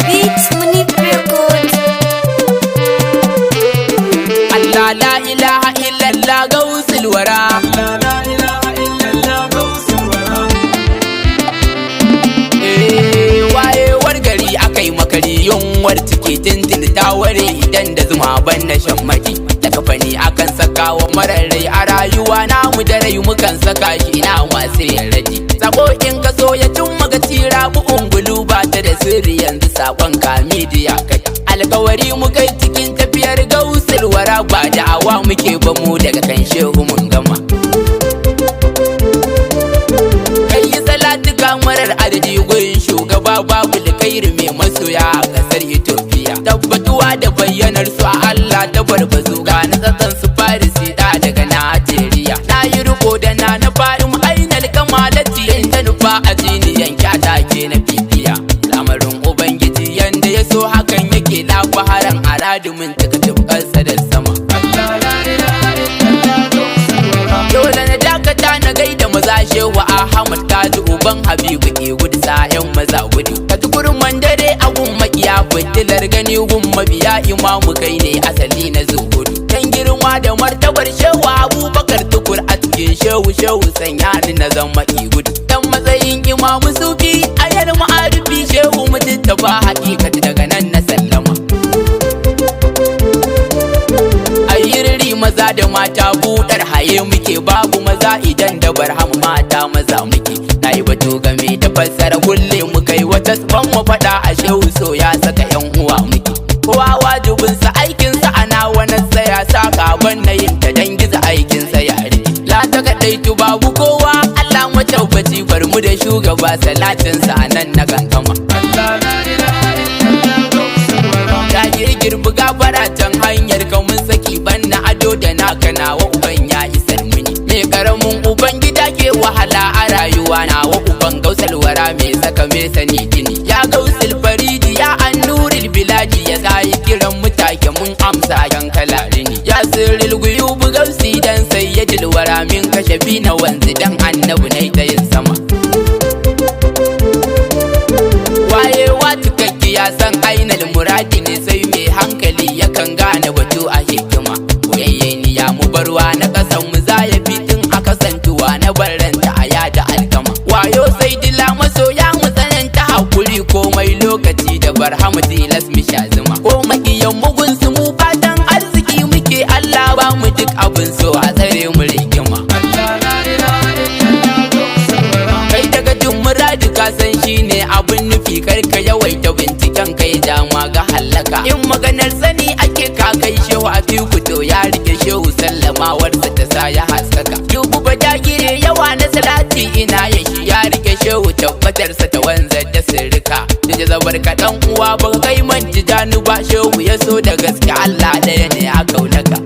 Beats Munif Records. Allah la ilaha illallah gausul wara. Eh, wayewar gari akai makari, yunwar ciki tintin ta ware idan da zuma ban na shan maki da kafani akan saka wa mararai a rayuwa namu da rai mukan saka shi ina masu yin raji sako in ka so ya cin magaci rabu ungulu ba ta da sirri yanzu sakon ka midiya kai alkawari mu kai cikin tafiyar gausul wara ba da awa muke ba mu daga kan shehu mun gama. Kai yi salatuka marar adadi gurin shugaba babu likairi mai masoya a kasar Ethiopia. Tabbatuwa da bayyanar su a Allah ta barbazu ga na tsatsan su Farisi da daga Najeriya. Na yi riko da na na faɗin ainal kamalati in ta nufa a jini yanki a take na fifiya. Lamarin Ubangiji yanda ya so hakan yake lafaharan aradumin taka tufkarsa da sama. Dole na dakata na gaida maza shehu Ahmad Kaji uban Habibu ke gudu sa'yan maza gudu. Ka tukurin mandare a gun makiya fitilar gani gun mabiya imamu kai ne asali na zuhudu. Dan girma da martabar shehu Abubakar tukur a cikin shehu shehu sanya ni na zama i gudu. Dan matsayin imamu sufi ayar ma'arifi shehu mutunta ba hakikati daga nan na sallama. Ayyirri maza da mata budar haye muke babu maza idan da barham mata maza muke. Na yi batu game da fassara kulle muka yi wata ban mu faɗa a shehu so ya saka yan uwa muke. Kowa wajibinsa aikinsa ana wani tsaya saka ban na yin ta dan gizo aikinsa ya rike. La ta kaɗaitu babu kowa Allah matabbaci bar mu da shugaba salatinsa a nan na kankama. Ta girgirbi gafara can hanyar ka mun saki banna ado da naka nawa uban ya isar mini. Me karamin uban gida ke wahala a rayuwa nawa uban gausal wara me saka me sani gini. Ya gausul faridi ya annuril biladi ya sayi kiran mutake mun amsa yan kalarini. Ya sirril guyubu gausi dan sayyidil wara min kashe bi na wanzu dan annabi na ta yin sama. Wayewa cikakkiya san ainal muradi ne sai mai hankali yakan gane batu a hikima. Koyayye ya mu barwa na kasan mu za ya fitin a kasantuwa na barranta a yada alkama. Wayo sai dila masoya mu tsananta hakuri komai lokaci da barhamu tilas mu sha zuma. Ko makiyan mugun su mu fatan arziki muke Allah ba mu duk abin so a tsare mu rigima. Kai daga jin muradi ka san shine abin nufi kar ka yawaita binciken kai dama ga hallaka. In maganar sani ake ka kai shehu a tiku to ya rike shehu sallamawarsa ta sa ya haskaka. Dubu ba jagire yawa na salati ina ya shi ya rike shehu tabbatarsa ta wanzar da sirrika. Da zabar ka dan uwa ba kai man jidanu ba shehu ya so da gaske Allah ɗaya ne a kaunaka.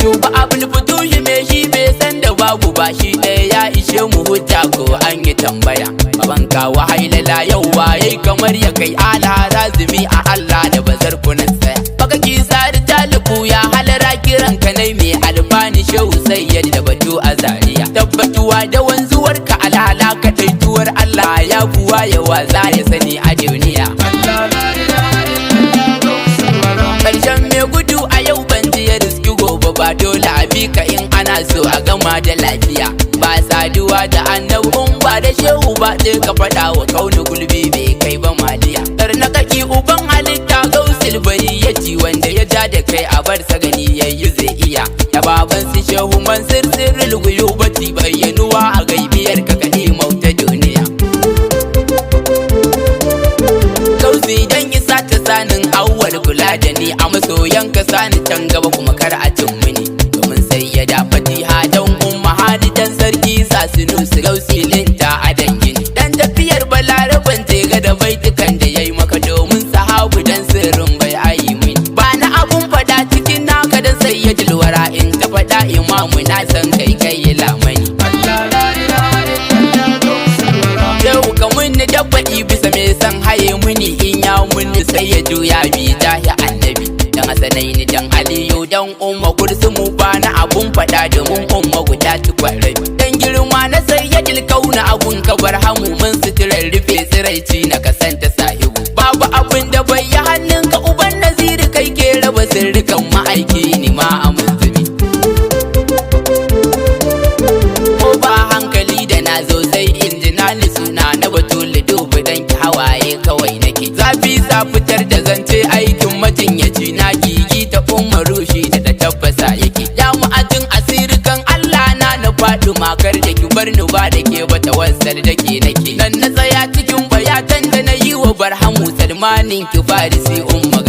Duba abul futuhi me shi bai san da babu ba shi ɗaya ya ishe mu hujja ko an yi tambaya. Baban kawo hailala yau waye kamar ya kai ala razumi a Allah da bazar kunan tsaya. Baka kisa da talibu ya halara kiran ka nai mai alfani shehu sai yadda batu a zariya. Tabbatuwa da wanzuwar ka alala kaɗaituwar Allah ya buwa yawa za ya sani a duniya. Karshen mai gudu a yau ban ji ya riski gobe ba dole a bi ka in ana so a gama da lafiya. Ba saduwa da annabin ba da shehu ba sai ka faɗa wa kauni gulbi bai kai ba maliya. Na kaki uban halitta gausil bari ya ci wanda ya ja da kai a bar sa gani yayi zai iya. Da baban su shehu mansur sirrul guyubati bayyanuwa a gaibiyar ka kaɗi mauta duniya. Kausi dan isa ta sanin awwal kula da ni a masoyan ka sani can gaba kuma kar a cin mini. Domin sai ya da fatiha dan umma hadi dan sarki sa su nusu gausi linta a dangin. Dan tafiyar balaraban tega da baitukan da yayi maka domin sahabu dan sirrin bai ayi mini. Ba na abun fada cikin naka dan sai ya jilwara in ta fada imamu na san kai kai lamani. Yau ka munni dabbaɗi bisa mai san haye muni in ya munni sai ya juya bi jahi annabi. Dan Hasanai ni dan Aliyu dan Umma Kulsumu ba na abun faɗa domin umma guda tukwan rabi. Dan girma na sai ya kauna abun ka barhamu mun suturar rufe tsiraici na kasanta sahibu. Babu abin da bai yi hannunka uban Naziri, kai ke raba sirrikan ma'aiki, ni ma a munzumi. Ko ba hankali da na zo sai in ji na suna na batulu dubu dan ki hawaye kawai nake. Zafi sa fitar da zance aikin majinyaci, na gigi ta umaru shi da ta tabbasa yake. Ya mu'ajin asirikan Allah na na faɗi makar da ki bar ni ba da ke ba tawassal da ke nake. Nan na tsaya cikin bayatan da na yi wa barhamu salmanin ki farisi umma.